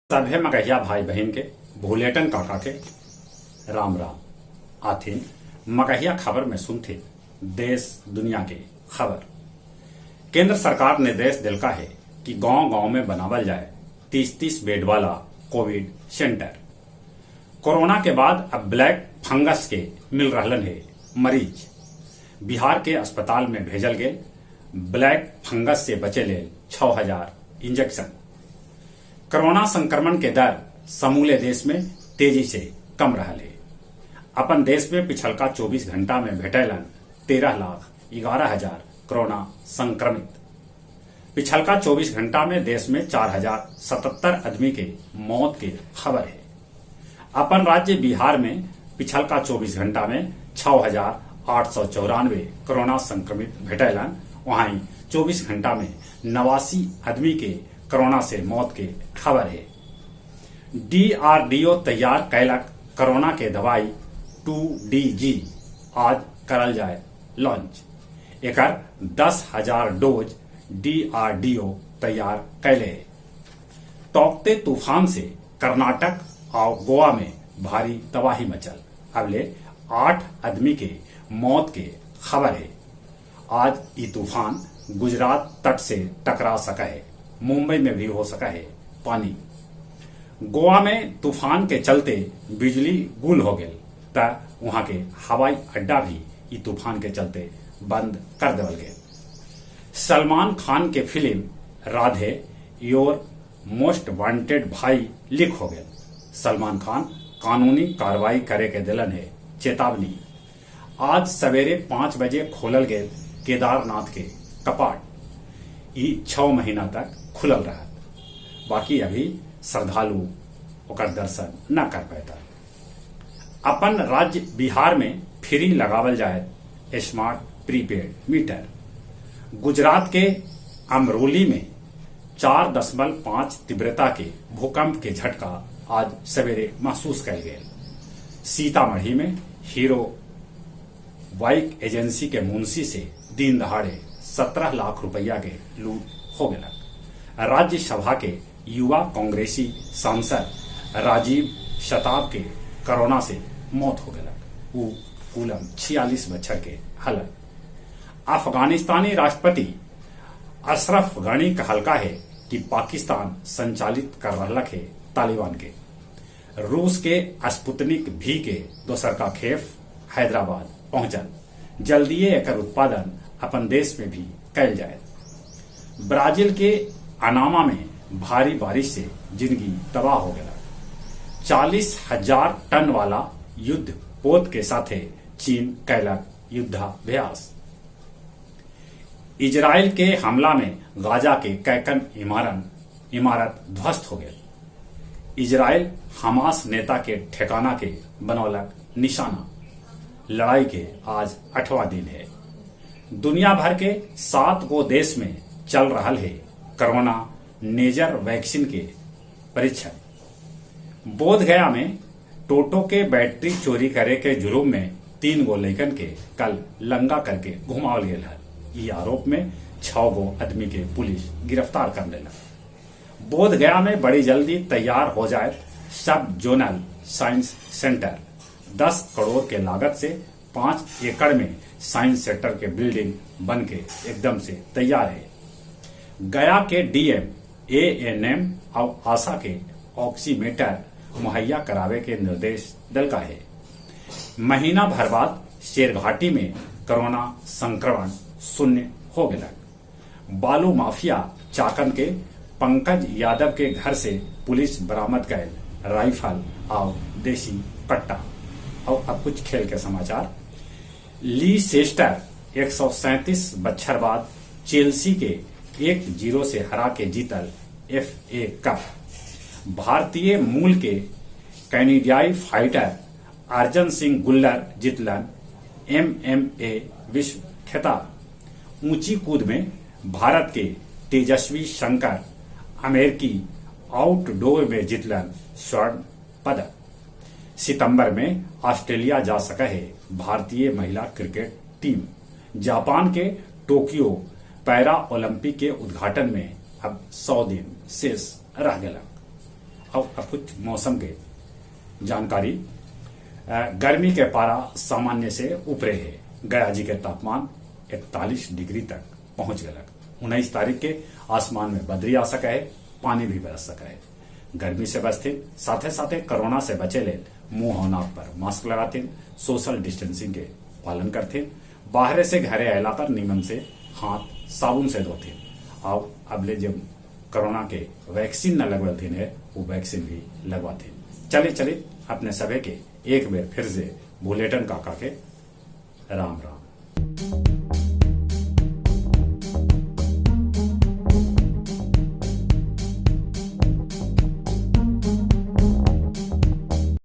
सभे मगहिया भाई बहिन के भुलेटन काका के राम राम। आथिन मगहिया खबर में सुनथिन देश दुनिया के खबर। केंद्र सरकार निर्देश देलका हे कि गांव-गांव में बनावल जाए 30-30 बेड वाला कोविड सेंटर। कोरोना के बाद अब ब्लैक फंगस के मिल रहलन हे मरीज। बिहार के अस्पताल में भेजल गेल ब्लैक फंगस से बचे लेल 6000 इंजेक्शन। कोरोना संक्रमण के दर समूले देश में तेजी से कम रहल हे। अपन देश में पिछलका 24 घंटा में भेटैलन 13,11,000 कोरोना संक्रमित। पिछलका 24 घंटा में देश में 4077 आदमी के मौत के खबर हे। अपन राज्य बिहार में पिछलका 24 घंटा में 6894 कोरोना संक्रमित भेटैलन, वहीं 24 घंटा में 89 आदमी के कोरोना से मौत के खबर हे। डीआरडीओ तैयार कैलक कोरोना के दवाई 2DG आज करल जाए लॉन्च। एकर 10,000 डोज डीआरडीओ तैयार कैले हे। तौकते तूफान से कर्नाटक आउ गोवा में भारी तबाही मचल। अबले 8 आदमी के मौत के खबर हे। आज ई तूफान गुजरात तट से टकरा सके हे। मुंबई में भी हो सका है पानी। गोवा में तूफान के चलते बिजली गुल हो गेल त वहां के हवाई अड्डा भी ई तूफान के चलते बंद कर देवल गेल। सलमान खान के film Radhe your most wanted Bhai leak हो गेल। सलमान खान कानूनी कार्रवाई करे के दिलन है चेतावनी। आज सवेरे 5 बजे खोलल गेल केदारनाथ के कपाट। ई 6 महीना तक खुलल रहत। बाकी अभी श्रद्धालु ओकर दर्शन न कर पैता। अपन राज्य बिहार में फ्री लगावल जाए स्मार्ट प्रीपेड मीटर। गुजरात के अमरोली में 4.5 तीव्रता के भूकंप के झटका आज सवेरे महसूस कैल गेल। सीतामढ़ी में हीरो बाइक एजेंसी के मुंशी से दिन दहाड़े 17 लाख रुपया के लूट हो गेलक। राज्यसभा के युवा कांग्रेसी सांसद राजीव शताब के कोरोना से मौत हो गेलक। ऊ कुलम 46 बछर के हलन। अफगानिस्तानी राष्ट्रपति अशरफ गनी कहलका है कि पाकिस्तान संचालित कर रहलक है तालिबान के। रूस के स्पुतनिक भी के दोसर का खेप हैदराबाद पहुंचल। जल्दीए एकर उत्पादन अपन देश में भी कैल जाए। ब्राजील के अनामा में भारी बारिश से जिंदगी तबाह हो गया। 40,000 टन वाला युद्ध पोत के साथे चीन कैलक युद्धाभ्यास। इजराइल के हमला में गाजा के कैकन इमारत ध्वस्त हो गए। इजराइल हमास नेता के ठिकाना के बनौलक निशाना। लड़ाई के आज 8वां दिन है। दुनिया भर के 7 गो देश में चल रहा है कोरोना नेजर वैक्सीन के परीक्षण। बोधगया में टोटो के बैटरी चोरी करे के जुर्म में 3 गो लइकन के कल लंगा करके घुमावल गेल है। ई आरोप में 6 गो आदमी के पुलिस गिरफ्तार कर लेलक। बोधगया में बड़ी जल्दी तैयार हो जाए सब जोनल साइंस सेंटर। 10 करोड़ के लागत से 5 एकड़ में साइंस सेंटर के बिल्डिंग बन के एकदम से तैयार है। गया के डीएम एएनएम और आशा के ऑक्सीमीटर मुहैया करावे के निर्देश दिलका है। महीना भर बाद शेरघाटी में कोरोना संक्रमण 0 हो गया। बालू माफिया चाकन के पंकज यादव के घर से पुलिस बरामद कैल राइफल और देसी कट्टा। और अब कुछ खेल के समाचार। लीसेस्टर 137 बच्छर बाद चेल्सी के 1-0 से हरा के जीतल FA cup. भारतीय मूल के कैनेडियाई फाइटर अर्जन सिंह गुल्लर जीतलन MMA विश्व खिताब। ऊंची कूद में भारत के तेजस्वी शंकर अमेरिकी आउटडोर में जीतलन स्वर्ण पदक। सितंबर में ऑस्ट्रेलिया जा सके है भारतीय महिला क्रिकेट टीम। जापान के टोक्यो पैरा ओलंपिक के उद्घाटन में अब 100 दिन शेष रह गया। और अब कुछ मौसम के जानकारी। गर्मी के पारा सामान्य से ऊपरे है। गया जी के तापमान 41 डिग्री तक पहुंच गलक। 19 तारीख के आसमान में बदरी आ सके है, पानी भी बरस सके है। गर्मी से बचथिन, साथे साथे कोरोना से बचे ले मुंह और नाक पर मास्क लगाथिन, सोशल डिस्टेंसिंग के पालन करथिन, बाहरे से घरे अयला पर नीमन से हाथ साबुन से धोथिन। और अबले जब कोरोना के वैक्सीन न लगवलथिन है, वो वैक्सीन भी लगवाथिन। चले चले अपने सभे के एक बेर फिर से बुलेटन काका के राम राम।